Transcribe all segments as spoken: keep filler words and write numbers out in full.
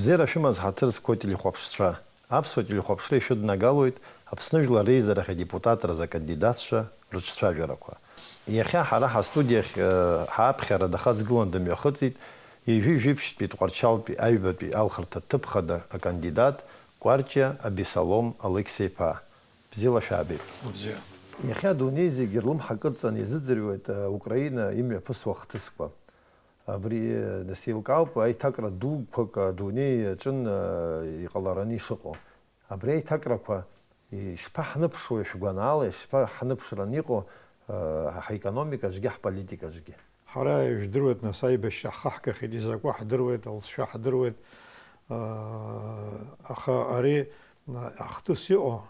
Бзиара шәымаз ҳаҭыр зқәу ателехәаԥшцәа. Аԥсуа телехәаԥшра ишәыднагалоит Аԥсны Жәлар Реизарахь адепутатразы акандидатцәа рыҿцәажәарақәа. Иахьа ҳара ҳастудиахь, э, ҳаԥхьара дахаҵгылан дымҩахыҵит ҩажәи жәиԥшьтәи Тҟәарчалтәи аҩбатәи алхырҭа ҭыԥ хада акандидат Кәарҷиа Абесалом Алықьса-иԥа. Бзиала шәаабеит. Бзиа. Иахьа адунеи зегьы рлымҳа кыдҵаны иазыӡырҩуеит, э, Украина имҩаԥысуа ахҭысқәа. Абри, э, нас еилкаауп, аиҭакра дуқәак адунеи аҿын, э, иҟалараны ишыҟоу. Абри аиҭакрақәа ишԥаҳныԥшуеи шәгәанаала, ишԥаҳныԥшран иҟоу, э, ҳаекономикаҿгьы, ҳполитикаҿгьы? Ҳара, ижәдыруеит, нас, аибашьра ҳхаҳгахьеит, изакәу ҳдыруеит, алҵшәа ҳдыруеит, э, аха ари, э, ахҭыс иҟоу,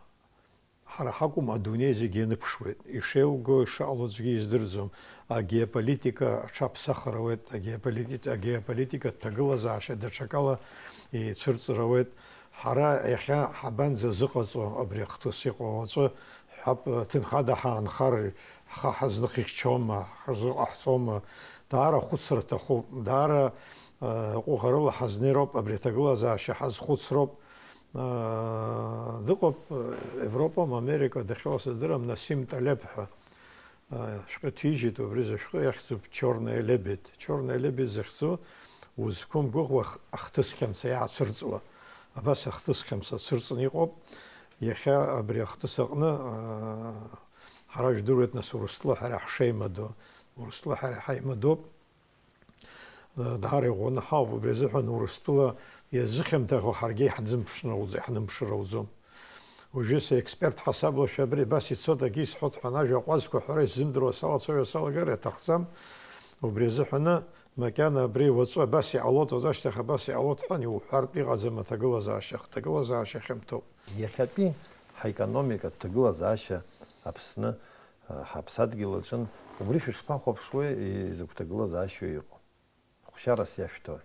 ҳара ҳакәым, адунеи зегьы ианыԥшуеит. Ишеилго, ишыҟало аӡәгьы издырӡом. Агеополитика аҽаԥсахыр ауеит, агеополити-, агеополитикатә ҭагылазаашьа даҽакала еицәырҵыр ауеит. Ҳара иахьа ҳабанӡазыҟаҵо абри ахҭыс иҟоу уаҵәы, ҳҳәап, ҭынхада ҳаанхар, ҳхы ҳазныхьчома, ҳазыҟаҳҵома? Даара ахәыцра аҭахуп, даара, э, ҟәыӷарыла ҳазнеироуп, абри аҭагылазаашьа ҳазхәыцроуп. Э, дыҟоуп, э, Европома, Америка дахьыҟоу сыздырам, Насим Талеб ҳәа. Э, шәҟәы ҭижьит, убри зышәҟәы иахьӡуп Чёрная лебедь. Чёрная лебедь захьӡу узқәымгәыӷуа х-, ахҭыс хьамца иаацәырҵуа. Абас ахҭыс хьамца цәырҵны иҟоуп. Иахьа абри ахҭыс аҟны, э, ҳара, жәдыруеит, нас, Урыстәыла ҳәа ҳара ҳшеимадоу. Урыстәыла ҳәа ҳара ҳаимадоуп. Даара иӷәӷәаны ҳауп, убри азыҳәан Урыстәыла иазыхьанҭахо ҳаргьы иаҳзымԥшны ауӡ-, иаҳнымԥшыр ауӡом. Уажәы саексперт ҳасаблашәа абри абас ицоит, акгьы исҳәоит ҳәа, ажәа ҟәазқәа ҳәара исзымдыруа салацәажәо салагар иаҭахӡам. Убри азыҳәаны макьана абри уаҵәы абас иҟалоит, уаҵәы ашьҭахь абас иҟалоит ҳәа иуҳәартә иҟаӡам аҭагылазаашьа, аҭагылазаашьа хьамҭоуп. Иахьатәи ҳаекономикатә ҭагылазаашьа Аԥсны, ҳаԥсадгьыл аҿын, убри шәышԥахәаԥшуеи, изакә ҭагылазаашьоу иҟоу? Хәшьарас иашәҭои?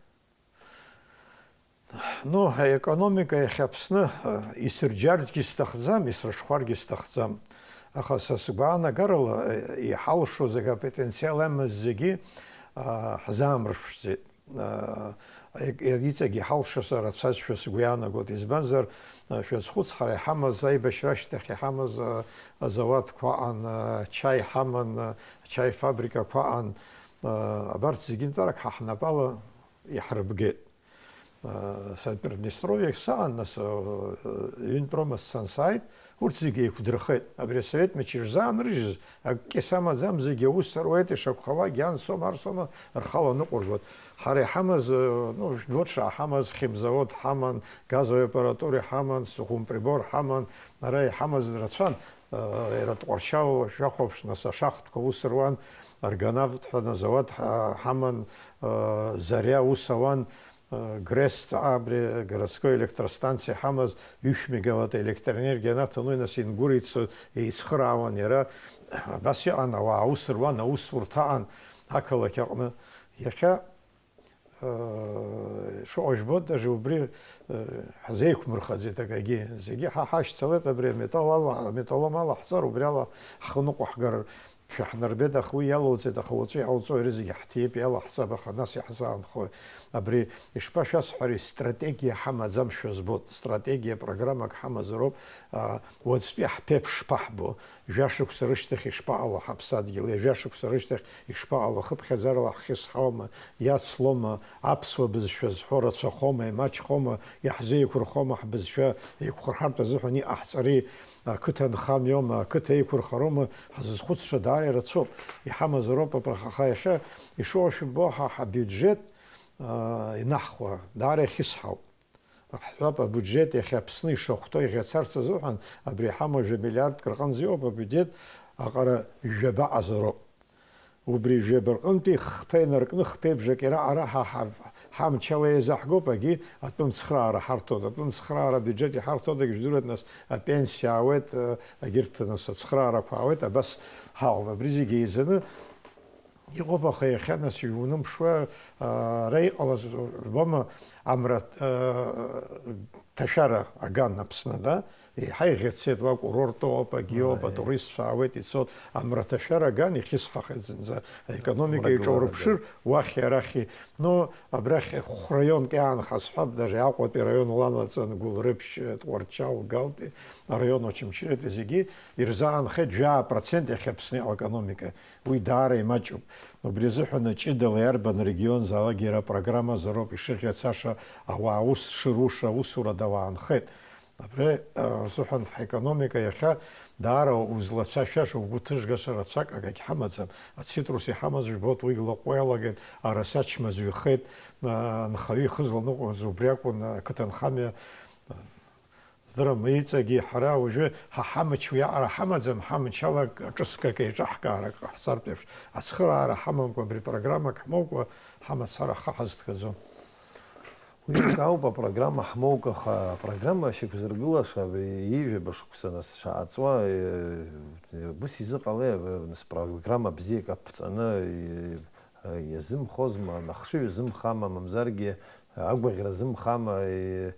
Ну, аекономика иахьа Аԥсны, э, исырџьаргьы сҭахӡам, исрыҽхәаргьы сҭахӡам. Аха са сгәаанагарала, э, иҳалшо зегь, апотенциал амаз зегьы, а, ҳзаамырԥшӡеит. А, и-, иҵегь иҳалшо са рацәазшәа сгәы иаанагоит. Избанзар, а, шәазхәыц, ҳара иҳамаз, аибашьра ашьҭахь иҳамаз, а, азауадқәа аҟан, а, ачаи ҳаман, а, ачаи фабрикақәа аҟан, а, абарҭ зегьы нтәарак ҳа ҳнапала иҳарбгеит. Са Приднестровиа саан, нас, ҩынтә Рома сцан сааит, урҭ зегьы еиқәдырхеит. Абри асовет мчы шзаанрыжьыз акгьы самаӡам, зегьы аус руеит, ишакәхалак, иан сома, ар сома рхала ныҟәыргоит. Ҳара иҳамаз, ну, жәдуаҿ ҳамаз, химзавод ҳаман, газовая аппаратура ҳаман, сухумприбор ҳаман, ара иҳамаз рацәан, иара Тҟәарчал шәахәаԥш, нас, ашахтқәа аус руан, аргонавт ҳәа азауад ҳаман, Зариа аус ауан, Грес ҵаа абри городской электростанциа ҳамаз, ҩышә мегаватт електроенергиа анаҭон, уи нас Ингур ицо еицхыраауан иара. Абас иҟан, ауаа аус руан, аусурҭа аҟан ақалақь аҟны. Иахьа, э, шыҟоу жәбоит, даже убри, э, ҳзеиқәмырхаӡеит акагьы. Зегьы ҳа ҳашьцылеит абри аметалл ала, аметаллом ала ҳҵар, убри ала ҳхы ныҟәаҳгар. Шәаҳнарбеит, аха уи иалоуҵеит, аха уаҵәы иҟауҵои, ари зегьы ҳҭип, иалаҳҵап, аха нас иаҳзаанхои? Абри ишԥашәасҳәари, стратегиа ҳамаӡамшәа збоит, стратегиа программак ҳамазароуп, а, уаҵәтәи ҳԥеиԥш шԥаҳбо, жәашықәса рышьҭахь ишԥаҟало ҳаԥсадгьыл, ҩажәа шықәса рышьҭахь ишԥаҟало, хыԥхьаӡарала ҳхьысҳаума, иацлома, аԥсуа бызшәа зҳәо рацәахома, имаҷхома, иаҳзеиқәырхома ҳбызшәа еиқәхырхартә азыҳәан иҟаҳҵари? Ақыҭа нхамҩоума, ақыҭа еиқәырхароума, ҳзызхәыцша даара ирацәоуп. Иҳамазароуп апра-, аха иахьа ишыуа шәымбо, ҳа ҳабиуџьет, аа, инаҳхуа даара ихьысҳауп. Ҳҳәап, абиуџьет иахьа Аԥсны ишахәҭоу иӷьацарц азыҳәан абри иҳамоу жәа миллиардк рҟынӡа иҟоуп, абиуџьет аҟара жәаба ҟазароуп. Убри жәаба рҟынтәи хԥа инаркны, хԥеи бжаки раҟара ҳа, ҳа, ҳамчала еизаҳгоуп, агьи атәым цхыраара ҳарҭоит. Атәым цхыраара абиуџьет иҳарҭодагь жәдыруеит, нас апенсиа аауеит, э, агьырҭ, нас, ацхыраарақәа аауеит, абас ҳаҟоуп. Абри зегьы еизаны иҟоуп, аха иахьа, нас, иунымԥшуа, а, ара иҟалаз, убома, амра, а, Ҭашәара аган Аԥсны, да, еиҳа иӷьацеит, уа курорттәоуп, агьиоуп, атуристцәа аауеит, ицоит, амраҭашәара аган ихьысҳахеит зынӡа, аекономика иҿаурԥшыр, уахьи арахьи, ну, абрахь хә-раионк иаанхаз ҳәа, даже Аҟәатәи араион ланаҵан, Гәылрыԥшь, Тҟәарчал, Галтәи араион, Очамчыратәи зегьы ирзаанхеит жәаа процент иахьа Аԥсны иҟоу аекономика. Уи даара имаҷуп. Убри азыҳәан ҷыдала иарбан регионзаалак иара апрограммазароуп ишыӷьацаша, ауаа аус шыруша, аусурада ауаа аанхеит. Абри, э, рзыҳәан ҳаекономика иахьа даара узлацәажәаша, угәы ҭыжгаша рацәак акагь ҳамаӡам. Ацитрус иҳамаз жәбоит, уи лаҟәуа иалагеит, араса чмазаҩхеит, э, анхаҩы ихы зланыҟәоз убри акәын, э, ақыҭанхамҩа, э, здырам, иҵегьы ҳара уажәы ҳа ҳамч уиаҟара ҳамаӡам, ҳамч ала ҿыцк акы еиҿаҳкаарак ҟаҳҵартә еиԥш, ацхыраара ҳамамкәа, абри программак ҳмоукәа, ҳамацара ахы ҳазҭгаӡом. Уи акы ауп, апрограмма ҳмоук, аха апрограмма шьақәзыргылаша, ҩажәаба шықәса нас шаҟа ҵуа, э, ус изыҟалеи, э, нас программа бзиак аԥҵаны, э, э, иазымхозма, ахшыҩ азымхама, мамзаргьы агәаӷьра азымхама, э,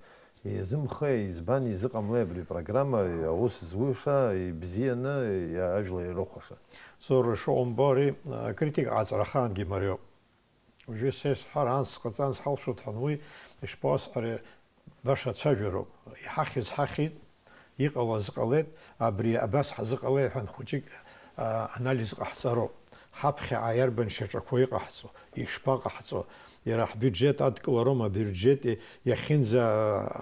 иазымхеи, избан изыҟамлеи абри апрограмма, аус зуша, ибзианы, ажәлар ирыхәаша? Заур ишыҟоу умбо, ари, э, акритика ҟаҵара ахаангьы мариоуп. Уажәы са исҳәар, анс сҟаҵан сҳалшоит ҳәа, уи ишԥауасҳәари, баша ацәажәароуп. Иҳахьыз ҳахьит, иҟалаз ҟалеит, абри абас ҳазыҟалеи ҳәа хәыҷык, а, анализ ҟаҳҵароуп. Ҳаԥхьаҟа иарбан шьаҿақәоу иҟаҳҵо, ишԥаҟаҳҵо, иара ҳбиуџьет адкылароума, абиуџьет иахьынӡа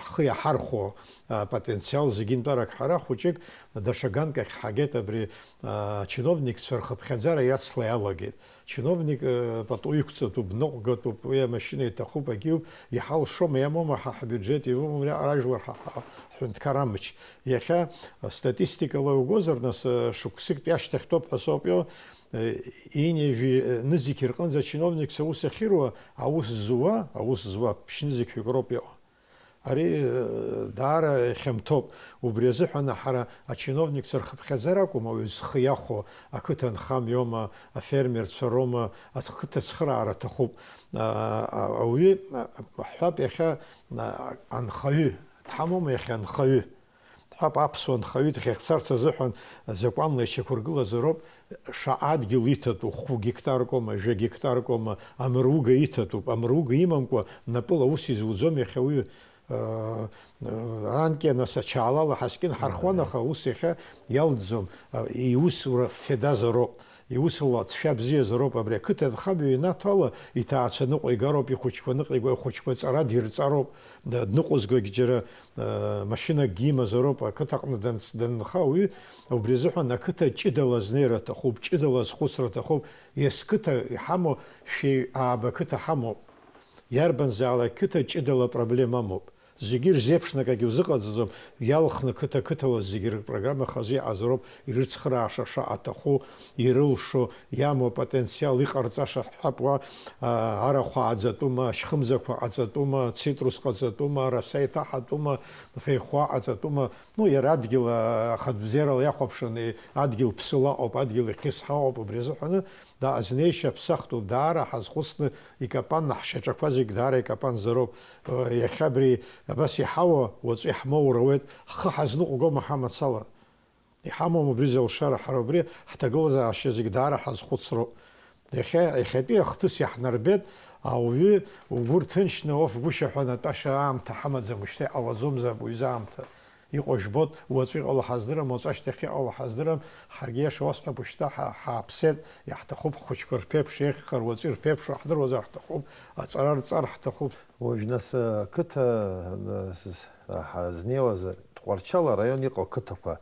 ҳхы иаҳархәо, а, потенциал зегьынтәарак ҳара хәыҷык даҽа ганк ахь ҳагеит, абри, а, чиновникцәа рхыԥхьаӡара иацла иалагеит. Чиновник, э, пату иқәҵатәуп, ныҟәгатәуп, уи амашьына иҭахуп, агьиуп, иҳалшома, иамоума ҳа ҳбиуџьет, иумоума ари араажәлар ҳа, ҳа, ҳҳәынҭқар амч. Иахьа, э, статистикала иугозар, нас, э, шықәсыктәи ашьҭахьтәоуп ҳәа соуп ио, э, ҩынҩажәи, э, нызқь рҟынӡа ачиновникцәа аус ахьыруа, аус зуа, аус зуа ԥшьнызқьҩык роуп иҟоу. Ари, э, даара ихьамҭоуп. Убри азыҳәан ҳара ачиновникцәа рхыԥхьаӡара акәым, ауаҩы зхы иахәо, ақыҭа нхамҩоума, афермерцәа роума, ақыҭа цхыраара аҭахуп. А, а, ауаҩы, а, ҳҳәап, иахьа, а, анхаҩы дҳамоума, иахьа анхаҩы? Ҳәап, аԥсуа нхаҩы дхьахьцарц азыҳәан закәанла ишьақәыргылазароуп, шаҟа адгьыл иҭатәу, хәы гектаркома, жәа гектаркома, амруга иҭатәуп, амруга имамкәа напыла аус изуӡом иахьа уи, э, э, анкьа нас ачаалала ҳаскьын ҳархуан, аха ус иахьа иалӡом, э, иусура федазароуп. Иусула ацәшәа бзиазароуп, абри ақыҭа анхамҩа инаҭо ала, иҭаацәа ныҟәигароуп, ихәыҷқәа ныҟәиго, ихәыҷқәа ҵара дирҵароуп, д-, дныҟәызгогь џьара, э, машьынакгьы имазароуп, ақыҭаҟны данц-, данынха ауаҩы, убри азыҳәан ақыҭа ҷыдала азнеира аҭахуп, ҷыдала азхәыцра аҭахуп, есқыҭа иҳамоу шәи ааба қыҭа ҳамоуп. Иарбанзаалак қыҭа ҷыдала проблема амоуп. Зегьы ирзеиԥшны акагьы узыҟаҵаӡом, иалхны қыҭа-қыҭала зегьы рпрограмма хазы иҟазароуп, ирыцхырааша шаҟа аҭаху, ирылшо, иамоу апотенциал, иҟарҵаша ҳҳәап уа, а, арахә ааӡатәума, ашьхымзақәа ҟаҵатәума, цитрус ҟаҵатәума, араса иҭаҳатәума, феихәа ҟаҵатәума, ну, иара адгьыл, а, ахатә бзиарала иахәаԥшын, и-, адгьыл ԥсыла ыҟоуп, адгьыл ихьысҳа ыҟоуп, убри азыҳәаны, да, азнеишьа ԥсахтәуп, даара ҳазхәыцны икапан, ҳшьаҿақәа зегь даара икапанзароуп. Иахьа абри абас иҳауа, уаҵәы иаҳмоур ауеит, ҳхы ҳазныҟәгома ҳамацала? Иҳамоума убри залшара? Ҳара убри ҳҭагылазаашьа зегь даара ҳазхәыцроуп. Иахьа, иахьатәи ахҭыс иаҳнарбеит, ауаҩы угәы рҭынчны, оф, гәышьа ҳәа анатәаша аамҭа ҳамаӡам, шьҭа иҟалаӡомзаап уаҩызы аамҭа. Иҟоу жәбоит, уаҵәы иҟало ҳаздырам, уаҵәы ашьҭахь иҟало ҳаздырам, ҳаргьы иаша уасҳәап, ушьҭа ҳа-, ҳааԥсеит, иаҳҭахуп ҳхәыҷқәа рԥеиԥш еиӷьхар, уаҵәы ирԥеиԥшу ҳдыруазар ҳҭахуп, аҵара рҵар ҳҭахуп. Уажә нас, ақыҭа, нас, ҳазнеиуаз, Тҟәарчал араион иҟоу ақыҭақәа,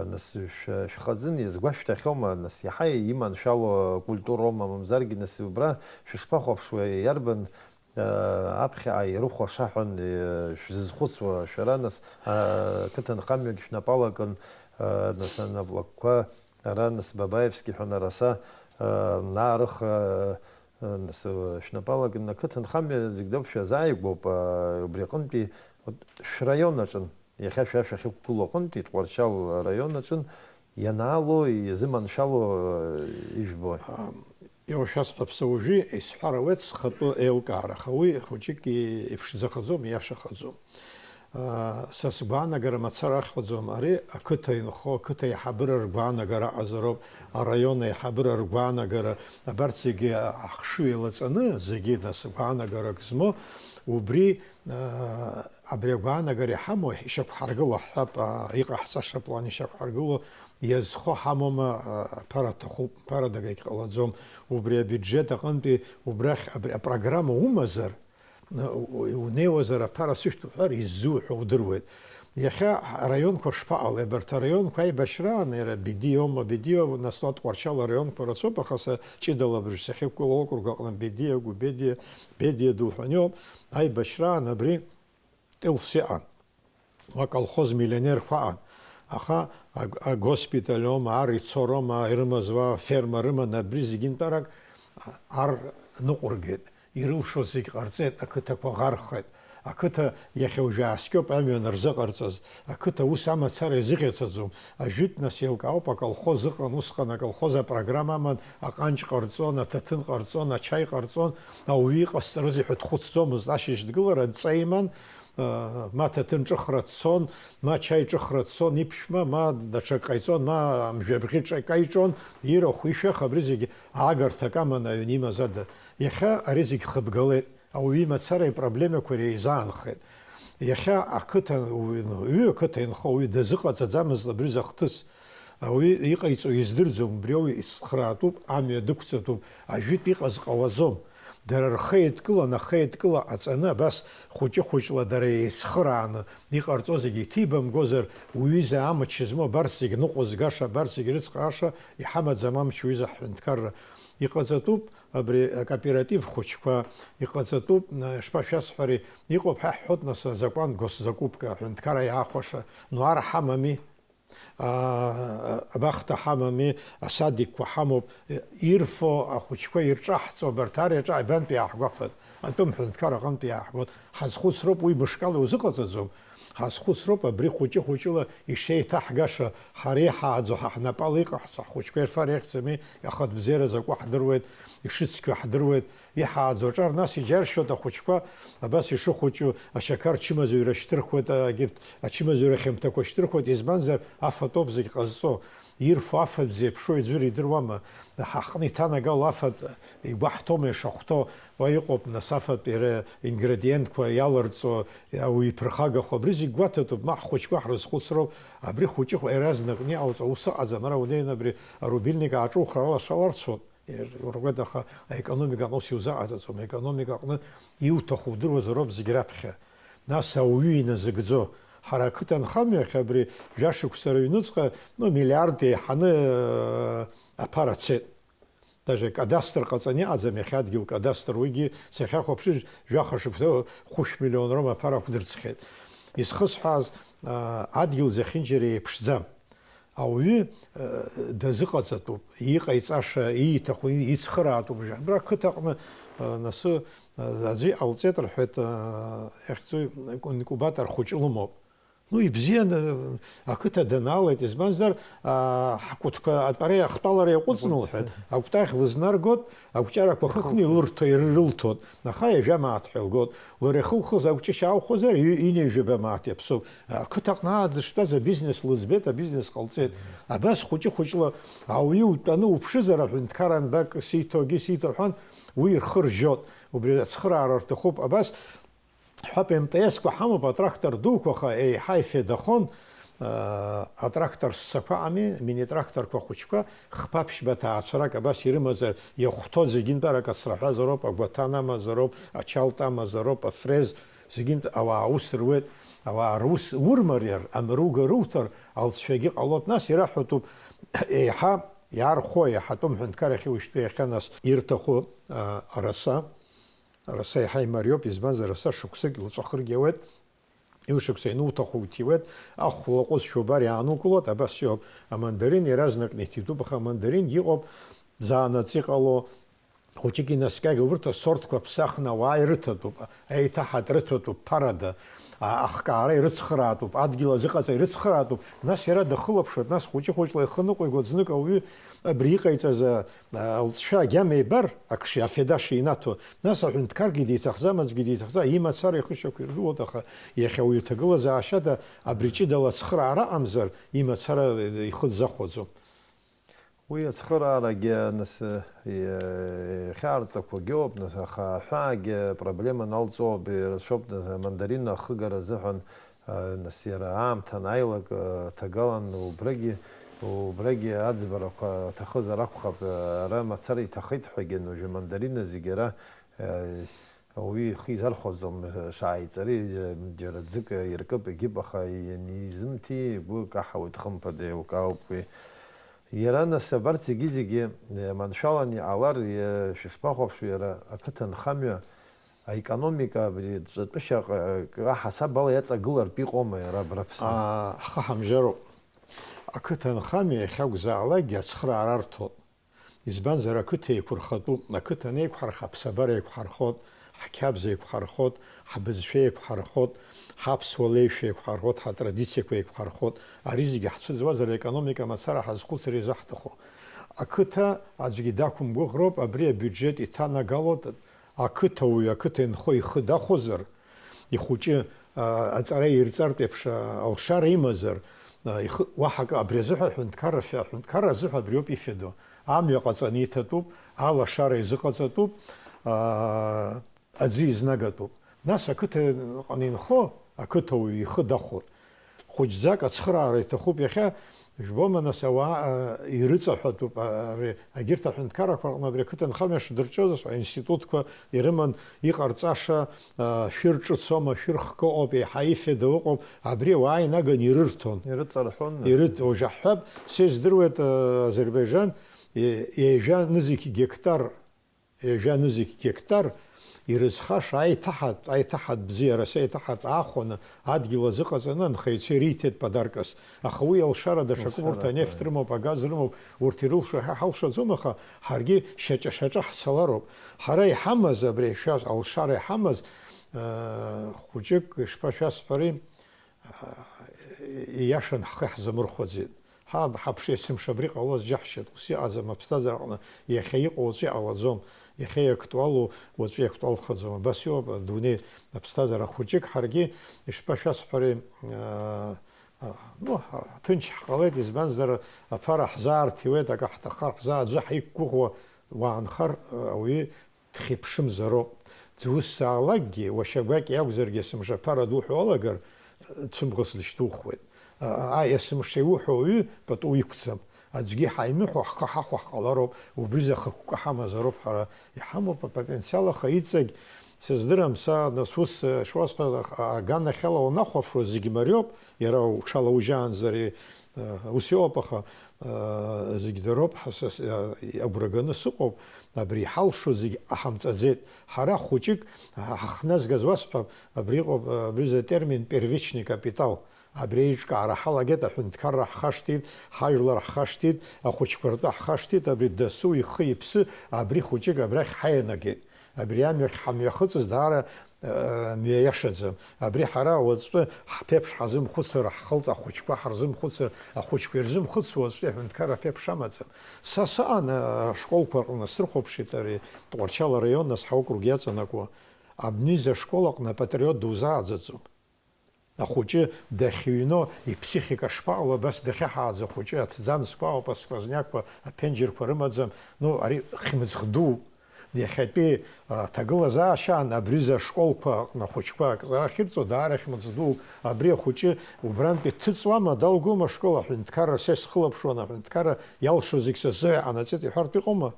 нас, шә-, шәхазын иазгәашәҭахьоума, нас, иаҳа иманшәало акультуроума, мамзаргьы, нас, убра шәышԥахәаԥшуеи, иарбан Аԥхьаҟа ирыхәаша ҳәа шәзызхәыцуа шәара, нас, ақыҭанхамҩагь шәнапалакын, нас, анаплакқәа ара, нас, Бабаевски ҳәа нараса, наарыхра, нас, шәнапалакын, ақыҭанхамҩа зегь роуп шәазааигәоуп, убри аҟынтәи, вот, шәраион аҿын. Иахьа шәа шәахьықәгылоу аҟынтәи Тҟәарчал араион аҿын ианаало, иазыманшәало ижәбои? Иуашәасҳәап, са уажәы исҳәар ауеит схатәы еилкаара, аха уи хәыҷык иԥшӡахаӡом, ииашахаӡом. Са сгәаанагара мацара ахьӡом, ари ақыҭа инхо, ақыҭа аиҳабыра ргәаанагара аҟазароуп, араион аиҳабыра ргәаанагара, абарҭ зегьы ахшыҩ еилаҵаны, зегьы нас гәаанагарак змоу, убри, абри агәаанагара иҳамоу ишьақәҳаргыло ҳҳәап, иҟаҳҵаша план ишьақәҳаргыло, иазхо ҳамоума, аԥара аҭахуп, ԥара дагагь ҟалаӡом, убри абиуџьет аҟынтәи убрахь абри апрограмма умазар, Унеиуазар аԥара сышәҭ уҳәар, иззуҳәо удыруеит. Иахьа араионқәа шԥаҟалеи? Абарҭ араионқәа аибашьраан, иара Бедиома, Бедио, нас Тҟәарчал араионқәа рацәоуп, аха са ҷыдала абыржә сахьықәгылоу округ аҟны Бедиа, Гәбедиа, Бедиа ду ҳәа иоуп, аибашьраан абри Тылс иҟан. Уа колхоз миллионерқәа аҟан. Аха аг-, агоспиталь аума, ар ицо роума, ирымаз уа ферма рыман, абри зегьынтәарак ар ныҟәыргеит. Ирылшоз зегь ҟарҵеит, ақыҭақәа ӷархеит. Ақыҭа иахьа уажәы ааскьоуп амҩа анырзыҟарҵаз. Ақыҭа ус амацара изыҟаҵаӡом. Ажәытә нас еилкаауп, аколхоз ыҟан, усҟан аколхоз апрограмма аман, аҟанҷ ҟарҵон, аҭаҭын ҟарҵон, ачаи ҟарҵон, ауаҩы иҟасҵарызеи ҳәа дхәыцӡомызт. Ашьыжь дгылар адҵа иман, ма ҭаҭын ҿыхра дцон, ма чаи ҿыхра дцон иԥшәма, ма даҽак ҟаиҵон, ма мжәабӷьы ҿака иҿон, ирахә, ишәах, абри зегьы аагарҭак аман аҩн имаз ада. Иахьа ари зегь хыбгалеит, ауаҩы имацара ипроблемақәа иреизаанхеит. Иахьа ақыҭа, уаҩы ақыҭа инхо уаҩы дазыҟаҵаӡамызт абри захҭыс. Ауаҩы иҟаиҵо издырӡом, убри ауаҩ ицхраатәуп, амҩа дықәҵатәуп, ажәытә иҟаз ҟалаӡом. Дара рхы еидкылан, ахы еидкыла ҟаҵаны, абас хәыҷы-хәыҷла дара еицхырааны, иҟарҵо зегьы иҭибамгозар, уҩыза амч змоу абарҭ зегь ныҟәызгаша, абарҭ зегь рыцхрааша иҳамаӡам амч уҩыза ҳҳәынҭқарра. Иҟаҵатәуп абри акооператив хәыҷқәа, иҟаҵатәуп, шԥашәасҳәари, иҟоуп ҳәа ҳҳәоит нас азакәан госзакупка аҳәынҭқарра иаахәаша, нуар ҳамами. Абахҭа ҳамами, асадикқәа ҳамоуп, ирфо ахәыҷқәа ирҿаҳҵо, абарҭ ар иаҿа аҩбантәи иааҳгәафат, атәым ҳәынҭқар аҟынтәи иааҳгон. Ҳазхәыцроуп, уи мышкала иузыҟаҵаӡом. Ҳазхәыцроуп абри хәыҷы-хәыҷыла ишеиҭаҳгаша, ҳара иҳааӡо ҳа ҳнапала иҟаҳҵо ҳхәыҷқәа ирфар иахьӡами, ахатә бзиара закәу ҳдыруеит, ишыцқьоу ҳдыруеит. Иҳааӡо аҿар нас иџьаршьоит ахәыҷқәа, абас ишыхәыҷу, ашьақар чымазаҩра шьҭырхуеит, егьырҭ ачымазаҩра хьамҭақәа шьҭырхуеит, избанзар, афатәоуп зегь ҟазҵо. Ирфо афатә зеиԥшроу иӡәыр идыруама? Ҳаҟны иҭанагало афатә игәаҳҭома ишахәҭоу? Уа иҟоуп, нас, афатә иара ингредиентқәа иаларҵо, ауаҩы иԥырхагахо, абри зегь гәаҭатәуп, ма ҳхәыҷқәа ҳрызхәыцроуп, абри хәыҷы иаразнакны иҟауҵо аус ыҟаӡам, ара унеины абри арубильник ааҿухыр алашаларцоуп. Иргәада, аха аекономика аҟны ус иузаҟаҵаӡом, аекономика аҟны иуҭаху удыруазароуп зегь раԥхьа. Нас ауаҩы иназыгӡо. Ҳара ақыҭанхамҩа иахьа абри жәашықәса рыҩныҵҟа, ну, миллиард еиҳаны, э, аԥара цеит. Даже кадастр ҟаҵаны иҟаӡам, иахьа адгьыл кадастр, уигьы сахьахәаԥшыз жәаха шықәса хәышә миллион роума аԥара ақәдырӡхьеит. Изхысҳәааз, э, адгьыл зехьынџьара еиԥшӡам. Ауаҩы, э, дазыҟаҵатәуп, иҟаиҵаша, ииҭаху, ицхыраатәуп. Абра ақыҭаҟны, э, насы, э, аӡәы иҟалҵеит рҳәеит, э, иахьӡу инкубатор хәыҷы лымоуп. Ну, ибзиан, э, ақыҭа данаалеит, избанзар, а, ҳкәытқәа атәара иахтәалара иаҟәыҵны лҳәеит. Акәтаӷь лызнаргот, Агәҿарақәа хыхны илырҭо ирылҭоит, аха ҩажәа мааҭ ҳәа илгоит. Лара ихылхыз агәҿышь ааухозар, ҩ-, ҩынҩажәаба мааҭ иаԥсоуп. Ақыҭаҟны аа дыштәаз абизнес лыӡбеит, абизнес ҟалҵеит. Абас хәыҷы-хәыҷла ауаҩы утәаны уԥшызар, аҳәынҭқар анбак сиҭогьы сиҭо ҳәан, уи рхы ржьот. Убри ацхыраара рҭахуп. Абас Ҳәап, М Т С-қәа ҳамоуп, атрактор дуқәа, аха еиҳа ифедахон, аа, атрактор ссақәа ами, мини-тракторқәа хәыҷқәа, хԥа-ԥшьба ҭаацәарак абас ирымазар, иахәҭоу зегьынтәарак ацраҳәазароуп, агәаҭан амазароуп, ачалт амазароуп, афрез, зегьынтә ауаа аус руеит, ауаа рус урмариар, амруга руҭар, алҵшәагьы ҟалоит, нас ираҳәатәуп, еиҳа иаархәо, еиҳатәым ҳәынҭқар иахьа уажәтәи иахьа нас ирҭаху, аа, араса. Араса еиҳа имариоуп, избанзар, араса шықәсык лҵәахыргьы ауеит, ҩышықәса иануҭаху уҭиуеит, ахә лаҟәызшәа убар иаанукылоит, абас иоуп. Амандарин иаразнакны иҭитәуп, аха амандарин иҟоуп заанаҵ иҟало, Хәыҷык инаскьага, урҭ асортқәа ԥсахны ауаа ирыҭатәуп, еиҭаҳатә рыҭатәуп ԥарада, а-, ахкаара ирыцхраатәуп, адгьыл азыҟаҵа ирыцхраатәуп, нас иара дахылаԥшуеит, нас хәыҷы-хәыҷла ихы ныҟәигоит, знык ауаҩы абри иҟаиҵаз, а, а, лҵшәа агьама ибар, акши афеда шинаҭо, нас аҳәынҭқаргьы диҭахӡам, аӡәгьы диҭахӡам, имацара ихы шьақәиргылоит, аха иахьа уаҩы ҭагылазаашьада абри ҷыдала ацхыраара аҟамзар, имацара ихы дзахәаӡом. Уи ацхыраарагьы, нас, иахьаарҵақәагьы ауп, нас, аха аҳәаагьы проблема налҵоуп, ирацәоуп, нас, амандарина ахыгара азыҳәан, а, нас, иара аамҭа анааилак, а, ҭагалан, убрагьы, убрагьы аӡбарақәа аҭахызар акәхап, ара мацара иҭахеит ҳәагьы, уажәы амандарина зегьы ара, а, Ауаҩы ихы изархәаӡом, шааиҵари, џьара ӡык иркып, егьып, аха ианизымҭи, игәы каҳауеит, хымԥада, еилкаауп уи. Иара, нас, абарҭ зегьы-зегьы, э, маншәалан иҟалар, э, шәышԥахәаԥшуеи, иара ақыҭанхамҩа аекономика абри ҵәатәышьа ҟ-, ҟ-, аҳасаб ала иаҵагылартә иҟоума иара абра Аԥсны? Аа, ҳхы ҳамжьароуп. Ақыҭанхамҩа иахьакәзаалакгьы ацхыраара арҭоит. Избанзар, ақыҭа еиқәырхатәуп, ақыҭа анеиқәҳарха, аԥсабара еиқәҳархот, ҳқьабз еиқәҳархот, ҳбызшәа еиқәҳархот, ҳаԥсуа леишәа еиқәҳархот, ҳатрадициақәа еиқәҳархот, ари зегьы ҳцәыӡуазар, аекономика мацара ҳазхәыцыр изаҳҭаху. Ақыҭа аӡәгьы дақәымгәыӷроуп, абри абиуџьет иҭанагалоит, ақыҭауаҩ ақыҭа инхо ихы дахәозар, ихәыҷы, а, аҵара ирҵартә еиԥш, а, алшара имазар, а, ихы, уаҳа акы, абри азыҳәа аҳәынҭқарра фе-, аҳәынҭқарра азыҳәа абриоуп ифеду. Амҩа ҟаҵаны иҭатәуп, алашара изыҟаҵатәуп, а, аӡы изнагатәуп. Нас ақыҭа ҟаны инхо, ақыҭауаҩ ихы дахәоит. Хәыҷӡак ацхыраара иҭахуп иахьа, жәбома, нас, ауаа, а, ирыҵаҳәатәуп, а, ари, агьырҭ аҳәынҭқаррақәа рҟны абри ақыҭанхамҩа шдырҿиоз, аинститутқәа ирыман иҟарҵаша, а, шәыр ҿыцома, шәыр хкы ыҟоуп, еиҳа ифеда ыҟоуп, абри ауаа инаганы ирырҭон. Ирыҵарҳәон. Ирыҭ-, уажә ҳҳәап, са издыруеит, а, Азербаиџьан, е-, ҩажәа нызқь гектар Ҩажәа нызқь гектар ирызхаша аиҭаҳатә, аиҭаҳатә бзиара, аиҭаҳатә аахәаны адгьыл азыҟаҵаны анхаҩцәа ириҭеит подаркас. Аха уи алшара даҽакуп, урҭ Алшара, анефт ааи. рымоуп, агаз рымоуп, урҭ ирылшо ҳа ҳалшаӡом, аха ҳаргьы шьаҿа-шьаҿа ҳцалароуп. Ҳара иҳамаз, абри шәа-, алшара иҳамаз, э, хәыҷык, ишԥашәасҳәари, ииашан ҳхы ҳзамырхәаӡеит. Ҳаб, ҳаԥши есымша абри ҟалоз џьаҳшьеит, ус иҟаӡам аԥсҭазаараҟны, иахьа иҟоу уаҵәы иҟалаӡом, иахьа иактуалу уаҵәы иактуалхаӡом, абас иоуп адунеи аԥсҭазаара хәыҷык, ҳаргьы ишԥашәасҳәари, аа, аа, ну, ҳа-, ҭынч ҳҟалеит, избанзар, аԥара ҳзаарҭиуеит, акы ҳҭаххар ҳзаа-, аӡәы ҳаиқәгәыӷуа уаанхар, ауаҩы дхьыԥшымзароуп. Дзусҭзаалакгьы, уашьа гәакьа иакәзаргьы, есымша аԥара дуҳәо уалагар, цәымӷас дышьҭухуеит. А, а, есымша иуҳәо уаҩы пату иқәӡам. Аӡәгьы ҳаимыхәо, ҳхы ҳахәо ҳҟалароуп, убризы ахықәкы ҳамазароуп ҳара. Иҳамоуп апотенциал, аха иҵегь сыздырам, са нас ус, э, шуасҳәаз, а, аганахьала унахәаԥшуа зегь мариоуп, иара уҽалаужьаанӡа ари, э, ус иоуп, аха, э, зегь дароуп, ҳа-, са с-, э, агәра ганы сыҟоуп, абри иҳалшо зегь ҟаҳамҵаӡеит. Ҳара хәыҷык ҳа-, ҳахназгаз уасҳәап, абри иҟоуп, э, абри за термин первичный капитал. Абри аиҿкаара ҳалагеит, аҳәынҭқарра ҳхашҭит, ҳажәлар ҳхашҭит, ахәыҷқәа ртәы ҳхашҭит, абри дасу ихы-иԥсы, абри хәыҷык абрахь ҳаианагеит. Абри амҩахь ҳамҩахыҵыз даара, э, мҩа иашаӡам. Абри ҳара уаҵәтәы ҳԥеиԥш ҳазымхәыцыр, ҳхылҵ ахәыҷқәа ҳарзымхәыцыр, ахәыҷқәа ирзымхәыцуа уаҵәтәи аҳәынҭқарра аԥеиԥш амаӡам. Са саан, э, ашколқәа рҟны срыхәаԥшит ари Тҟәарчал араион, нас ҳаокруг иаҵанакуа. Абни изы ашкол аҟны апатриот дузааӡаӡом. Ахәыҷы дахьыҩно иԥсихика шԥаҟало, абас дахьаҳааӡо ахәыҷы, аҭӡамцқәа ауп, асквознякқәа, аԥенџьырқәа рымаӡам, ну, ари хьмыӡӷ дууп. Иахьатәи, а, ҭагылазаашьаан абриза ашколқәа аҟны ахәыҷқәа акҵара ахьырҵо даара хьмыӡӷ дууп. Абри ахәыҷы убрантәи дҭыҵуама, далгома ашкол, аҳәынҭқарра, са исхылаԥшуан, аҳәынҭқарра иалшо зегь са сзы иҟанаҵеит иҳәартә иҟоума?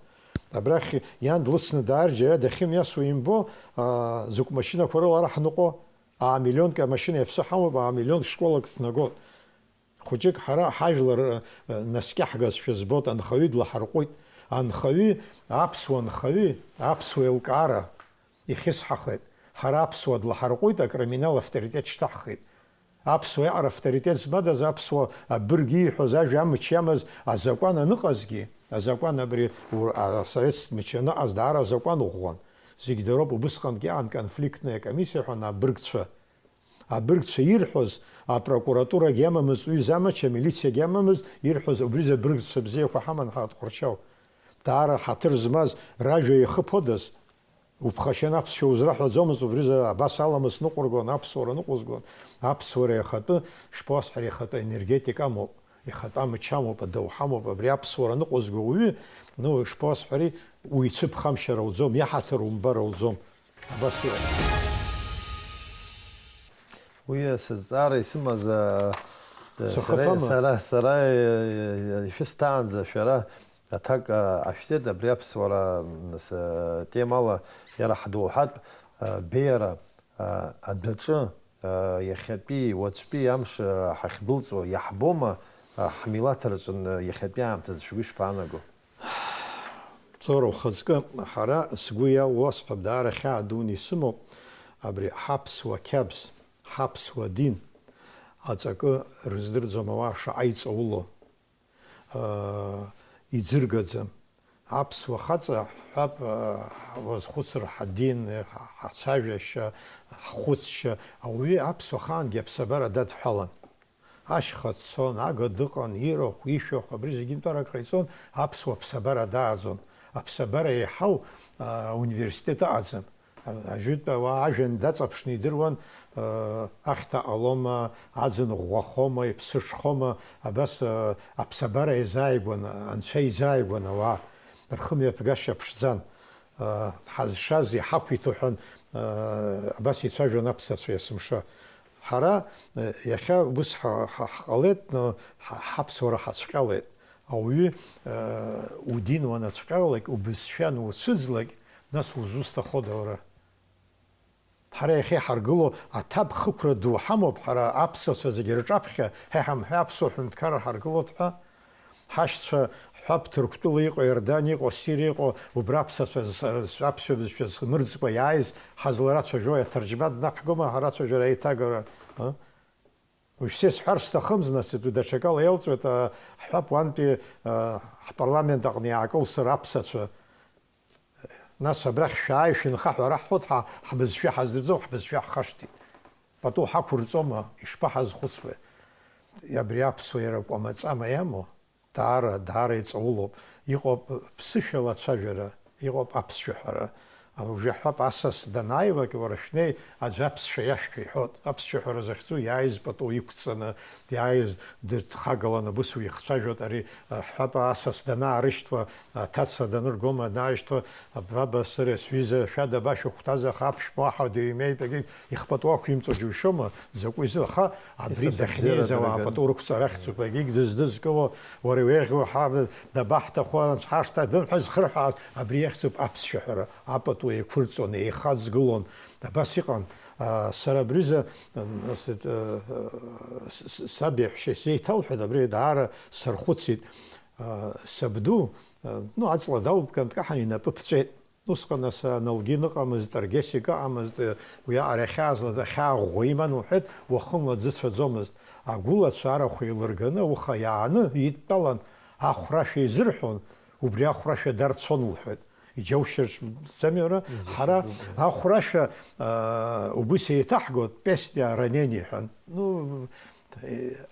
Абрахь иан длыцны даар, џьара дахьымҩасуа имбо, а, закә машьынақәа рыла ара ҳныҟәо? Аамиллионк амашьына иаԥсы ҳамоуп, аамиллионк школак ҭнагоит. Хәыҷык ҳара ҳажәлар, э, наскьаҳгазшәа збоит, анхаҩы длаҳарҟәит. Анхаҩы, аԥсуа нхаҩы, аԥсуа еилкаара ихьысҳахеит. Ҳара аԥсуаа длаҳарҟәит, акриминал авторитет шьҭаҳхит. Аԥсуа иаҟара авторитет змадаз, аԥсуа абырг ииҳәоз ажәа амч иамаз азакәан аныҟазгьы, Азакәан абри ур-, а-, асовет мчы аныҟаз даара азакәан ӷәӷәан. Зегь дыроуп, убысҟангьы иаан конфликтная комиссиа ҳәа абыргцәа. Абыргцәа ирҳәоз, апрокуратурагьы амамызт, уи замач, амилициагьы амамызт, ирҳәоз убри рзы абыргцәа бзиақәа ҳаман ҳара Тҟәарчал. Даара ҳаҭыр змаз ражәа иахыԥодаз? Уԥхашьан аԥсшәа узраҳәаӡомызт, убризы абас аламыс ныҟәыргон, аԥсуара ныҟәызгон. Аԥсуара иахатәы, шԥоасҳәари, иахатәы энергетика амоуп, иахатәы амч амоуп, адоуҳа амоуп, абри аԥсуара ныҟәызго ауаҩы, ну, шԥоасҳәари, уицәыԥхамшьар ауӡом, иаҳаҭыр умбар ауӡом. Абас иҟоуп. Уи сызҵаара исымаз, а, сара, Сахыԥама? Сара, сара, э, ишәысҭаанӡа шәара аҭак, а, ашәҵеит, абри аԥсуара, м, темала иара ҳдоуҳатә, а, беиара, а, адәаҿы, а, иахьатәи, уаҵәтәи амш, а, ҳахьдәылҵуа иаҳбома, а, ҳмилаҭ рҿы, н-, иахьатәи аамҭазы шәгәы ишԥаанаго? Ҵора ухаҵкы, ҳара сгәы иалоу уасҳәап, даара хьаа дуны исымоуп, абри ҳаԥсуа қьабз, ҳаԥсуа дин, аҵакы рыздырӡом ауаа шаҟа иҵауло, аа, иӡыргаӡам. Аԥсуа хаҵа ҳҳәап, аа, уазхәыцыр ҳадин, ҳацәажәашьа, ҳхәыцшьа, ауаҩы аԥсуа ахаангьы аԥсабара дадҳәалан. Ашьха дцон, ага дыҟан, ирахә, ишәахә, абри зегьы нтәарак ҟаиҵон, аԥсуа ԥсабара дааӡон. Аԥсабара еиҳау, аа, университет ыҟаӡам. Ажәытә ауаа ажәҩан даҵаԥшны идыруан, аа, ахьҭа ҟалома, аӡын ӷәӷәахома, иԥсы ҽхома, абас, аа, аԥсабара еизааигәан, анцәа изааигәан ауаа. Рхымҩаԥгашьа ԥшӡан. Ҳазшаз иҳақәиҭу ҳәа, абас ицәажәон аԥсацәа есымша. Ҳара, иахьа ус ҳа-, ҳа-, ҳҟалеит, ҳа-, ҳаԥсуара ҳацәҟьалеит. Ауаҩы, удин уанацәҟьалак, убызшәа ануцәыӡлак, нас узусҭахода уара? Ҳара иахьа иҳаргыло аҭабхықәра ду ҳамоуп, ҳара аԥсацәа зегьы рҿаԥхьа, ҳа иҳамҳәеи аԥсуа ҳәынҭқарра ҳаргылоит ҳәа? Ҳашьцәа, ҳҳәап, Ҭырқәтәыла иҟоу, Иордани иҟоу, Сириа иҟоу, убра аԥсацәа, аԥсшәа бызшәа змырӡкәа иааиз ҳазларацәажәо аҭырџьман днақәгома ҳарацәажәара аиҭагара, а? Уажә са исҳәар сҭахым, нас, уи даҽакала иалҵуеит, а, ҳҳәап, уантәи, а, ҳпарламент аҟны иаакылсыр аԥсацәа. Нас абрахь шәааи, шәынха ҳәа раҳҳәоит, ҳа, ҳбызшәа ҳаздырӡом, ҳбызшәа ҳхашҭит. Пату ҳақәырҵома, ишԥаҳазхәыцуеи? Абри аԥсуа иара кәама-ҵама иамоу, даара, даара иҵаулоуп. Иҟоуп ԥсышәала ацәажәара, иҟоуп аԥсшәа ҳәара. Уажәы ҳҳәап, асас данааилак, уара шәнеи, аӡә аԥсшәа иашәҳәа иҳәот. Аԥсшәа ҳәара захьӡу иааиз пату иқәҵаны, иааиз дыдхагаланы, абыс уихцәажәот, ари, ҳҳәап, асас данаарышьҭуа, аҭаца даныргома, данаарышьҭуа, баба, сара, сҩыза, шәада, ба шәыхәҭаз, аха аԥшәма уаҳа дыҩмеитәагьы ихпату ақәимҵо џьушьома, дзакәу изы, аха абри Исасабзиара дахьнеиз ауаа дырган. Пату рықәҵара ахьӡуп, егьигь дыздызкыло, уара иуеиӷьу ҳа дабаҳҭаху, анцәа ҳашҭа дымҳәа зхырҳәааз, абри иахьӡуп аԥсшәа ҳәара, апату еиқәырҵон, еихаҵгылон, абас иҟан. А, сара абризы, м, с-, т-, с-, с-, саб иаҳәшьа исеиҭалҳәеит, абри даара сархәыцит. А, сабду, а, ну, аҵла далбган дкаҳан инапы ԥҵәеит. Усҟан аса налгин ыҟамызт, аргьесик ыҟамызт, уиаҟара иахьаазлаз ахьаа ӷәӷәа иман лҳәеит, уахынла дзыцәаӡомызт. Агәылацәа арахә еилырганы ауха иааны идтәалан, ахәрашәа изырҳәон, убри ахәрашәа дарцон лҳәеит. Иџьаушьарц ӡами уара? Ҳара ахәрашәа, аа, убыс еиҭаҳгоит, песня ранение ҳәа. Ну,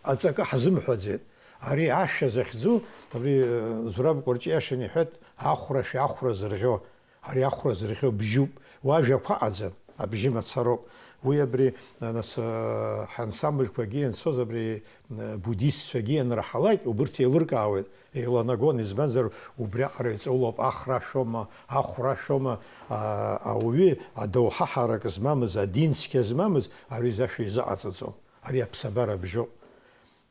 аҵакы ҳзымҳәаӡеит. Ари ашәа захьӡу, абри, э, Зураб Кәарҷиашин иҳәеит, ахәрашәа ахәра зырӷьо. Ари ахәра зырӷьо бжьуп, уа ажәақәа аӡам, абжьы мацароуп. Уи абри, нас, ҳансамбльқәагьы ианцоз, абри, буддистцәагьы ианраҳалак, убырҭ еилыркаауеит, еиланагон, избанзар, убриаҟара иҵаулоуп, ахра ашәома, ахәра ашәома, а, ауаҩы адоуҳа ҳарак змамыз, адин цқьа змамыз, ари зашәа изыҟаҵаӡом. Ари аԥсабара бжьоуп.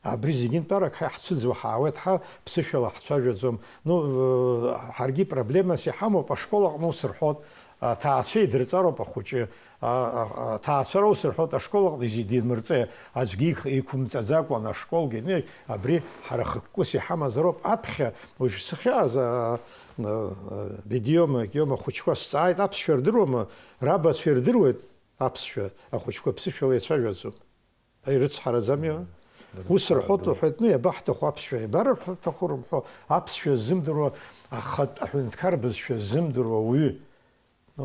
Абри зегьынтәарак ҳа иаҳцәыӡуа ҳаауеит, ҳа ԥсышәала ҳцәажәаӡом. Ну, э, ҳаргьы проблемас иҳамоуп, ашкол аҟны ус рҳәот, аҭаацәа идырҵароуп ахәыҷы. А, а, а, аҭаацәара ус рҳәот, ашкол аҟны изидимырҵеи, аӡәгьы их-, иқәымҵаӡакәан ашколгьы. Не, абри ҳара хықәкыс иҳамазароуп. Аԥхьа, уажә сахьааз, а, а, а, Бедиома, Киома ахәыҷқәа сҵааит, аԥсшәа рдыруама, рабацәа ирдыруеит аԥсшәа, ахәыҷқәа ԥсышәала ицәажәаӡом. Ирыцҳараӡами? Ус рҳәоит, рҳәеит, ну, иабаҳҭаху аԥсшәа, иабарҳәо рҭаху рымҳәо, аԥсшәа ззымдыруа, ахатә аҳәынҭқар бызшәа ззымдыруа уаҩы. Э,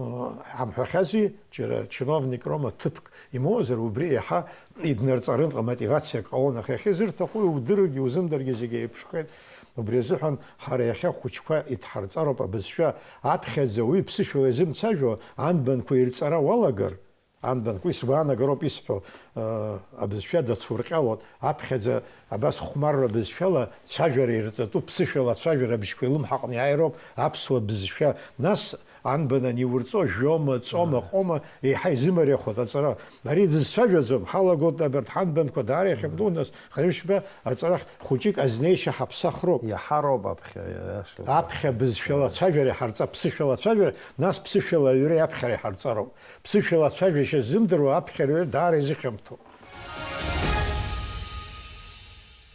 ҳамҳәахьази, џьара чиновник роума ҭыԥк имоуазар, убри иаҳа иднарҵарын ҟа-, мотивациак ҟалон, аха иахьа изырҭаху иудыргьы, иузымдыргьы зегьы еиԥшхеит. Убри азыҳәан ҳара иахьа ахәыҷқәа идҳарҵароуп абызшәа, аԥхьаӡа уи ԥсышәала изымцәажәо анбанқәа ирҵара уалагар, Анбан, уи сгәаанагароуп исҳәо, э, абызшәа дацурҟьалоит, аԥхьаӡа абас хәмарра бызшәала цәажәара ирҵатәуп, ԥсышәала ацәажәара абжьқәа илымҳа аҟны иааироуп аԥсуа бызшәа. Нас анбан ани урҵо, жәома, ҵома, ҟома, еиҳа изымариахоит аҵара. Ари дызцәажәаӡом, ҳалагоит абарҭ ҳанбанқәа даара иахьымдоу, нас хәажәшьба аҵарахь хәыҷык азнеишьа ҳаԥсахроуп. Иаҳароуп аԥхьа, иашоуп. Аԥхьа бызшәала ацәажәара иҳарҵап, ԥсышәала ацәажәара, нас ԥсышәала аҩра иаԥхьара иҳарҵароуп. Ԥсышәала ацәажәашьа ззымдыруа аԥхьара даара изыхьамҭоуп.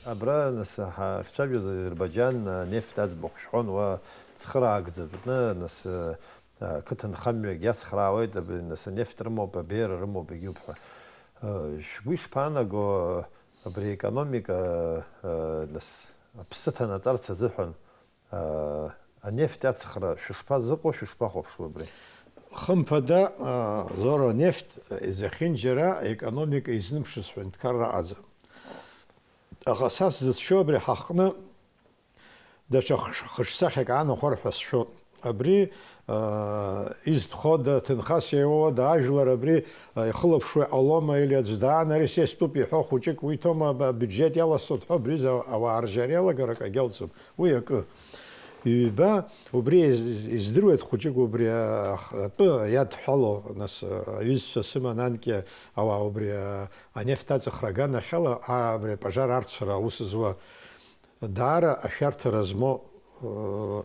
Абра, нас, ҳахьцәажәоз Азербаиџьан, а, нефт аӡбахә шәҳәон, уа цхыраагӡатәны, нас, а, ақыҭанхамҩагь иацхраауеит, абри, нас, анефт рымоуп, абеиара рымоуп, егьиуп ҳәа. А, шәгәы ишԥаанаго, абри аекономика, а, нас, аԥсы ҭанаҵарц азыҳәан, Анефт ацхра шәышԥазыҟоу, шәышԥахәаԥшуеи абри? Хымԥада, Зора, анефт зехьынџьара аекономика изнымшыз ҳәынҭқарра ыҟаӡам. Аха са сзыцәшәо абри ҳаҟны даҽа хш-, хыҽсахьак аанахәар ҳәа сшәоит. Абри, изтәхода, ҭынхас еиуода, ажәлар абри ихылаԥшуа иҟалома, или аӡә даан, ари са истәуп иҳәо хәыҷык уиҭома, аб-, абиуџьет иаласҵоит ҳәа, абри за-, ауаа ржьара иалагарак агьалҵым. Уи акы. Ҩба, убри из-, из-, издыруеит хәыҷык убри, а, ах-, атәы иадҳәало, нас, а, аҩызцәа сыман анкьа ауаа убри, а, анефт аҵыхра аганахьала, а, абри апожар арцәара аус зуа. Даара ашәарҭара змоу, э,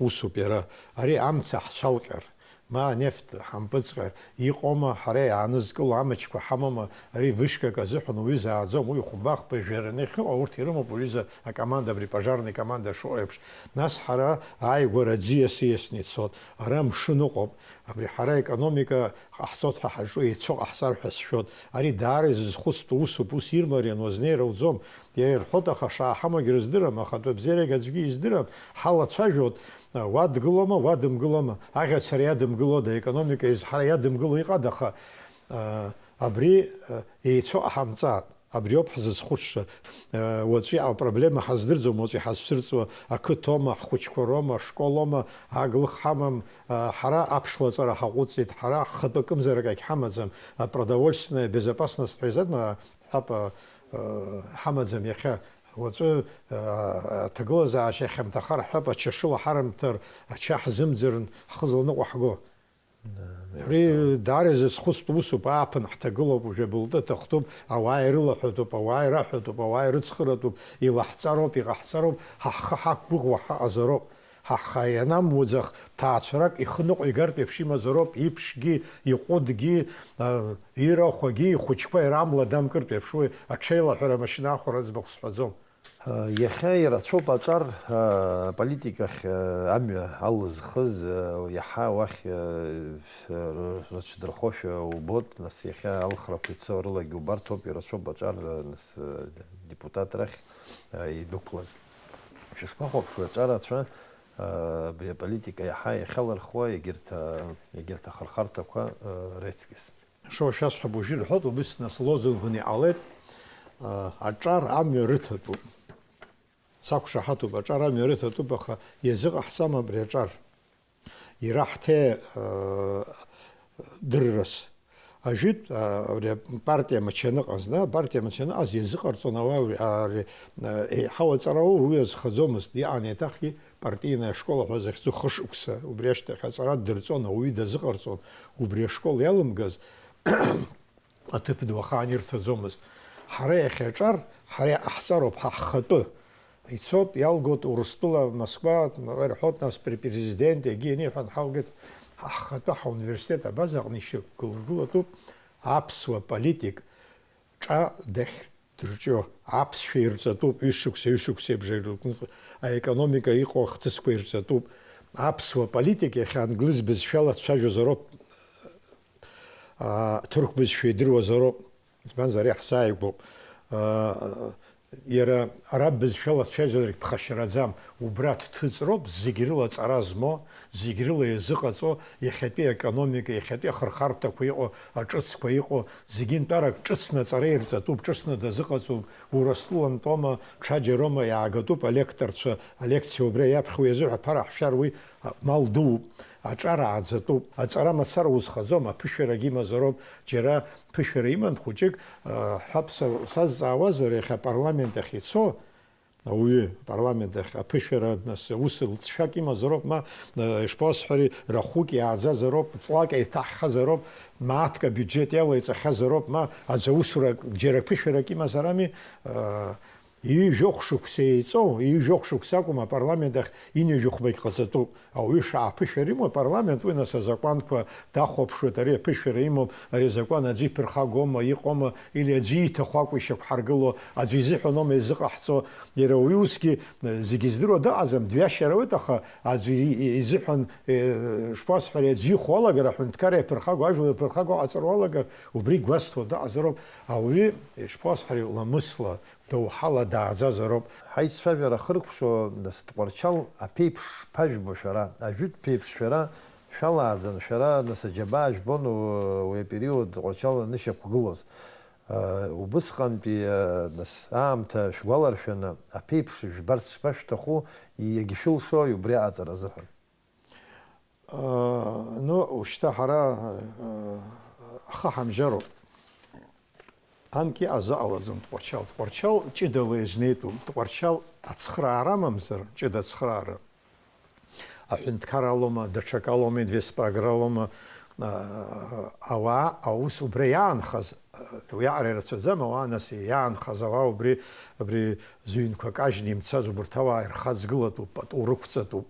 усуп иара. Ари амца ҳцәалҟьар. Ма анефт ҳампыҵҟьар, иҟоума, ҳара иаанызкыло амчқәа ҳамоума, ари вышкак азыҳәан уҩыза ааӡом, уи хәба-хәба жәараны иахьыҟоу, урҭ ирымоуп уҩыза акоманда, абри пожарный команда шыҟоу еиԥш. Нас ҳара ааигәара аӡиас ииасны ицоит, ара амшын ыҟоуп, абри ҳара аекономика ҟаҳҵоит ҳәа ҳаҿу еицәоу ҟаҳҵар ҳәа сшәоит. Ари даара изызхәыцтәу усуп, ус ирмариан уазнеир ауӡом. Иара ирҳәоит, аха шааҳамоугь рыздырам, ахатәы абзиарагь аӡәгьы издырам, ҳалацәажәоит, уа дгылома, уа дымгылома, аӷьацара иадымгылода, аекономика изҳара иадымгыло иҟада, аха, а, абри, а, еицәоу ҟаҳамҵааит. Абриоуп ҳзызхәыцша. А, уаҵәы апроблема ҳаздырӡом, уаҵәы иҳазцәырҵуа ақыҭоума, ҳхәыҷқәа роума, ашколома, аглых ҳамам, а, ҳара аԥшлаҵара ҳаҟәыҵит, ҳара ҳхатәы акымзарак агьҳамаӡам, апродовольственная безопасность ҳәа изадма, ҳап, а, ҳамаӡам иахьа. Уаҵәы, аа, аҭагылазаашьа хьамҭахар ҳәап, ачашыла ҳарымҭар, ача ҳзымӡырын, ҳхы зланыҟәаҳго. Ари даара изызхәыцтә усуп, ааԥын ҳҭагылоуп, уажәы абылтәы аҭахтәуп, ауаа ирылаҳәатәуп, ауаа ираҳәатәуп, ауаа ирыцхыратәуп, илаҳҵароуп, иҟаҳҵароуп, ҳа ҳхы ҳақәгәыӷуа ҳаҟазароуп. Ҳа ҳхы ианамуӡах, ҭаацәарак ихы ныҟәигартә еиԥш имазароуп, иԥшгьы, иҟәыдгьы, а, ирахәагьы, ихәыҷқәа иара амла дамкыртә еиԥш, уи аҽеилаҳәара амашьына ахәара аӡбахә сҳәаӡом. Иахьа ирацәоуп аҿар, а, аполитикахь, а, амҩа алызхыз, а, иаҳа уахь, а, ры-, рыҽдырхошәа убоит, нас иахьа алхрақәа ицо рылагьы убарҭоуп, ирацәоуп аҿар, а, нас, а, депутат рахь, а, идәықәлаз. Шәышԥахәаԥшуеи аҿар ацәа, а, абри аполитика иаҳа иахьалырхуа егьырҭ, а, егьырҭ ахырхарҭақәа, а, реиҵкьыс? Шоу шәасҳәап, уажәы ирҳәоит, убыс нас лозунгны иҟалеит, а, аҿар амҩа рыҭатәуп. Сақәшаҳаҭуп, аҿар амҩа рыҭатәуп, аха иазыҟаҳҵама абри аҿар? Ираҳҭеи, а, дыррас. Ажәытә, а, абри апартиа мчаныҟаз, да, апартиа мчаныҟаз иазыҟарҵон ауаа, ари, а, еиҳау аҵарауаҩ уи азхаӡомызт, иҟан еиҭахгьы партийная школа ҳәа захьӡу хышықәса, убри ашьҭахь аҵара ддырҵон, ауаҩы дазыҟарҵон, убри ашкол иалымгаз аҭыԥ ду ахаан ирҭаӡомызт. Ҳара иахьа аҿар, ҳара иҟаҳҵароуп ҳа ҳхатәы. Ицот, иалгот Урыстәыла, Москва, ирҳәот нас пре-, президент, егьи ианиҳәан, ҳалгеит ҳа ҳхатәы ҳауниверситет абаза аҟны ишьақәгыларгылатәуп аԥсуа политик ҿа дахь дырҿио, аԥсшәа ирҵатәуп, ҩышықәса, ҩышықәсеи бжаки рҟнытә аекономика иҟоу ахҭысқәа ирҵатәуп. Аԥсуа политик иахьа англыз бызшәала дцәажәозароуп, аа, ҭырқә бызшәа идыруазароуп. Избанзар, ари ҳзааигәоуп. Иара араб бызшәала дцәажәозаргь ԥхашьараӡам. Убра дҭыҵроуп зегь рыла ҵара змоу, зегь рыла иазыҟаҵо, иахьатәи аекономика, иахьатәи ахырхарҭақәа иҟоу, аҿыцқәа иҟоу, зегьынтәарак ҿыцны аҵара ирҵатәуп, ҿыцны дазыҟаҵоуп, Урыстәылантәоума, ҽаџьароума иаагатәуп алекторцәа, алекциа убра иаԥхьо иазыҳәа ԥара ҳшәар уи мал дууп, аҿар ааӡатәуп. Аҵара мацара узхаӡом, аԥышәарагьы имазароуп, џьара ԥышәара иман хәыҷык, ҳәап са-, сазҵаауазар, иахьа апарламент ахь ицо, ауаҩы апарламент ахь аԥышәара, нас, ус лҵшәак имазароуп, ма, ишԥасҳәари, рахәык иааӡазароуп, ҵлак еиҭаҳхазароуп, мааҭк абиуџьет иалаиҵахьазароуп, ма аӡә аусура џьара ԥышәарак имазарами, ҩажәохә шықәса еиҵоу, ҩажәохә шықәса акәым апарламент ахь инҩажәихәбагь ҟаҵатәуп. Ауаҩы шааԥышәара имоу апарламент, уи нас азакәанқәа дахәаԥшуеит, ари аԥышәара имоуп, ари азакәан аӡәы иԥырхагоума, иҟоума, или аӡәы ииҭаху акәу ишьақәҳаргыло, аӡәы изыҳәаноума изыҟаҳҵо, иара уи усгьы, э, зегьы здыруа дыҟаӡам, дҩашьар ауеит, аха аӡәы и-, и-, изыҳәан, э, шԥасҳәари, аӡәы ихәо алагар, аҳәынҭқарра иаԥырхагоу, ажәлар иаԥырхагоу аҟаҵаруа алагар, убри гәазҭо дыҟазароуп, ауаҩы, э, шԥасҳәари, ламысла, доуҳала дааӡазароуп. Ҳаиццәажәара ахыркәшо, нас, Тҟәарчал аԥеиԥш шԥажәбо шәара, ажәытә ԥеиԥш шәара шәалааӡан, шәара, нас, аџьабаа жәбон у-, уи апериод Тҟәарчал анышьақәгылоз. Э, убысҟантәи, э, нас, аамҭа шәгәаларшәаны, аԥеиԥш жәбарц шԥашәҭаху, иагьшәылшои убри аҟаҵара азыҳәан? Э, ну, ушьҭа ҳара, э, ахы ҳамжьароуп. Анкьа иҟаз ыҟалаӡом Тҟәарчал. Тҟәарчал ҷыдала изнеитәуп. Тҟәарчал ацхыраара амамзар, ҷыда ацхыраара. Аҳәынҭқар алоума, даҽак алоума, инвестпрогра алоума, а, ауаа аус убра иаанхаз, уиаҟара ирацәаӡам, ауаа нас иаанхаз ауаа убри, абри зыҩнқәа кажьны имцаз убарҭ ауаа ирхаҵгылатәуп, пату рықәҵатәуп.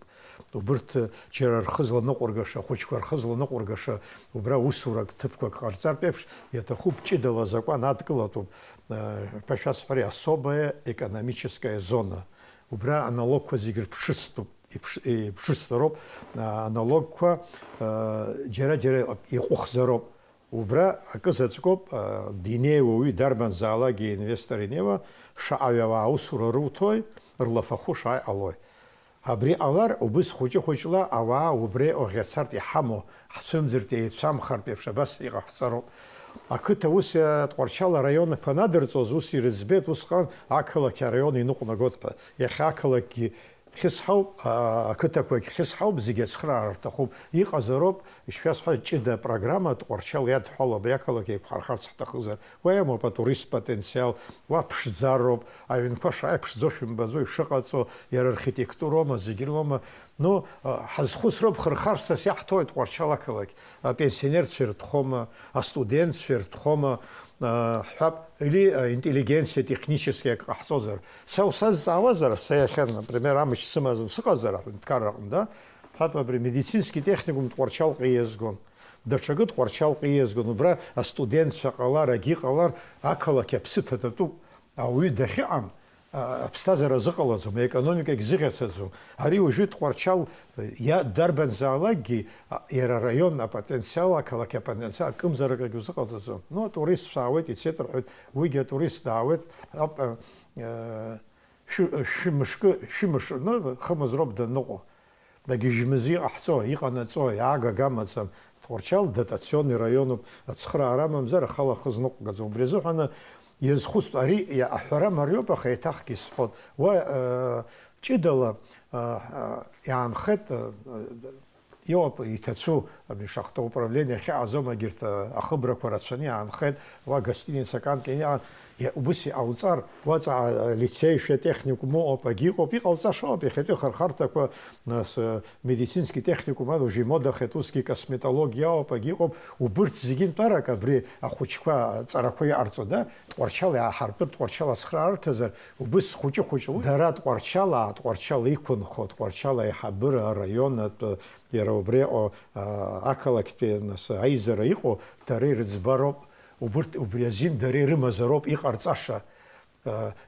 Убырҭ џьара рхы зланыҟәыргаша, ахәыҷқәа рхы зланыҟәыргаша, убра усурак, ҭыԥқәак ҟарҵартә еиԥш, иаҭахуп ҷыдала азакәан адкылатәуп, э, ҳәа шәасҳәари, особая экономическая зона. Убра аналогқәа зегь рыԥшыстәуп, иԥш-, иԥшыстәроуп, э, аналогқәа, э, џьара-џьара иҟәыхзароуп. Убра акы заҵәкоуп, а, инеиуа уаҩы дарбанзаалакгьы инвестор инеиуа, шаҟаҩ ауаа аусура руҭои, рлафахәы шааи ҟалои. Абри ҟалар, убыс хәыҷы-хәыҷла ауаа убри иҟоу ӷьацартә иҳамоу, ҳцәымӡыртә еицәамхартә еиԥш абас иҟаҳҵароуп. Ақыҭа ус, а, Тҟәарчал араионқәа анадырҵоз ус ирыӡбеит, усҟан ақалақь араион иныҟәнагоит ҳәа. Иахьа ақалақьгьы хьысҳауп, а, ақыҭақәагь хьысҳауп, зегьы ацхыраара рҭахуп. Иҟазароуп, ишшәасҳәаз, ҷыда программа Тҟәарчал иадҳәало абри ақалақь еиқәҳархарц ҳҭахызар. Уа иамоуп атурист потенциал, уа ԥшӡароуп, аҩнқәа шааи ԥшӡоу шәымбаӡои, шыҟаҵо, иара архитектуроума, зегь рылоума. Ну, а, ҳазхәыцроуп, хырхаршҭас иаҳҭоит Тҟәарчал ақалақь, апенсионерцәа иртәхома, астудентцәа иртәхома, а, ҳҳәап, или, а, интеллигенциа технически акы ҟаҳҵозар. Са усазҵаауазар, са иахьа, например, амч сымаз сыҟазар, аҳәынҭқарра аҟны, да? Ҳәап, абри медицинский техникум Тҟәарчалҟа ииазгон. Даҽакы Тҟәарчалҟа ииазгон. Убра астудентцәа ҟалар, агьи ҟалар, ақалақь аԥсы ҭатәатәуп. Ауаҩы дахьыҟам, а, аԥсҭазаара зыҟалаӡом, аекономикагь зыӷьацаӡом. Ари уажәы Тҟәарчал иа-, дарбанзаалакгьы, а, иара араион апотенциал, ақалақь апотенциал акымзарак агьы узыҟалҵаӡом. Ну, атуристцәа аауеит, ицеит рҳәоит, уигьы атурист даауеит, ап-, а, а, шәы-, шәымшкы, шәымш, ну, хымыз роуп данныҟәо. Дагьежьмыз иҟаҳҵо, иҟанаҵо, иаагага амаӡам. Тҟәарчал дотационный раионуп, ацхыраара амамзар, ахала ахы зныҟәгаӡом. Убри азыҳәан иазхәыцтә, ари иа-, аҳәара мариоуп, аха еиҭахгьы исҳәот. Уа, э, ҷыдала, э, э, иаанхеит, э, э, иоуп, иҭацәу, абри шахта управление ахьыҟаӡом, егьырҭ, э, ахыбрақәа рацәаны иаанхеит, уа гостиница Канкин иҟан, иа-, убыс иҟауҵар, уаҵәҟьа, э, лицеишәа техникум ыҟоуп, агьы иҟоуп, иҟауҵаша ыҟоуп, иахьатәи ахырхарҭақәа, нас, э, медицинский техникум ан уажәы имодахеит, усгьы косметологиа ауп, агьы иҟоуп, убырҭ зегьы нтәарак абри ахәыҷқәа аҵарақәа иҟарҵо, да, Тҟәарчал иааҳартәыр, Тҟәарчал ацхраарҭазар, убыс хәыҷы-хәыҷла. Дара Тҟәарчалаа, Тҟәарчал иқәынхо, Тҟәарчал аиҳабыра араионатә, иара убри аҟо, а, ақалақьтәи, нас, аизара иҟоу, дара ирыӡбароуп, убырҭ, убри азин дара ирымазароуп иҟарҵаша.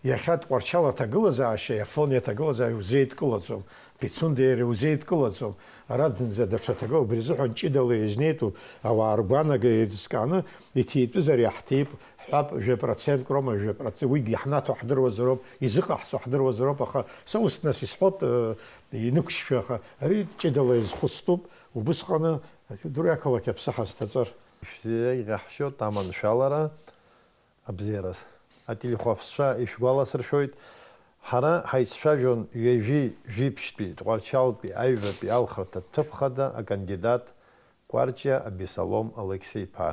Иахьа Тҟәарчал аҭагылазаашьа, Афон иаҭагылазаашьа узеидкылаӡом, Пицунда иара узеидкылаӡом. Ара зынӡа даҽа ҭагылазаашьа, убри азыҳәан ҷыдала иазнеитәу ауаа ргәаанага еизкааны иҭитәызар иаҳҭип, Ҳәап, жәа процентк роума, жәа процент, уигьы иаҳнаҭо ҳдыруазароуп, изыҟаҳҵо ҳдыруазароуп, аха са ус нас исҳәоит, э, инықәшьшәа, аха ари ҷыдала иазхәыцтәуп, убысҟаны, дырҩа ақалақь аԥсы ҳазҭаҵар. Шәзеиӷьаҳшьоит аманшәалара абзиараз. Ателехәаԥшцәа ишәгәаласыршәоит, ҳара ҳаицәажәон ҩажәи жәиԥшьтәи Тҟәарчалтәи аҩбатәи алхырҭа ҭыԥ хада акандидат Кәарҷиа Абесалом Алықьса-иԥа.